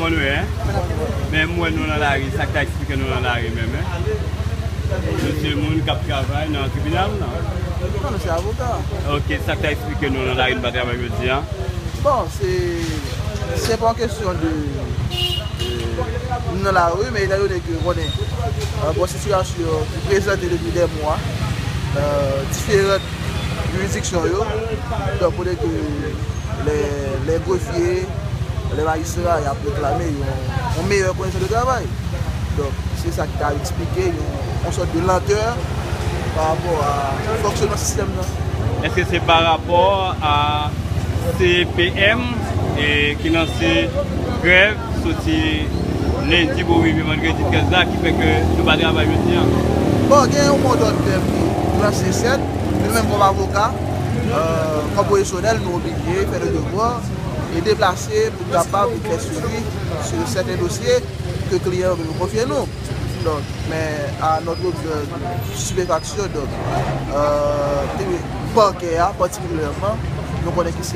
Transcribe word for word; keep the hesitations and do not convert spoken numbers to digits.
Nou, en? Men m wè nou nan lari, sa k ta eksplike nou nan lari menm, en? Nou se moun k ap travay nan tribinal, non? Non, nou se avoka. Ok, sa k ta eksplike nou nan lari, nou pa travay jodi a? Bon, se, se pa yon kesyon de, de, nou nan lari, men etan done ke, konnen, euh, bon, sitiyasyon ki prezante depi dè mwa, euh, diferan jiridiksyon yo. Donk, kote ke lè, lè grefye, lè majistra, y ap reklame yon, yon meyè kondisyon de travay. Donk, se sa ki ka eksplike yon, yon sòt de lantè pa rapò a fonksyonman sistèm nan. Èske se pa rapò a C P M, e, ki lanse grèv soti lendi pou rive vandredi trèz la, ki fè ke nou pa travay jodi a? Bon, gen yon modòd grèv ki lanse, sèt, nou menm kòm avoka, euh, kòm pwofesyonèl, nou oblije fè nou devwa e deplase pou kapab fè swivi sou sèten dosye ke kliyan yo konfye nou. Donk, men a notre grande stupéfaction, donk, euh, pakè a patikilyèman, nou konnen ki se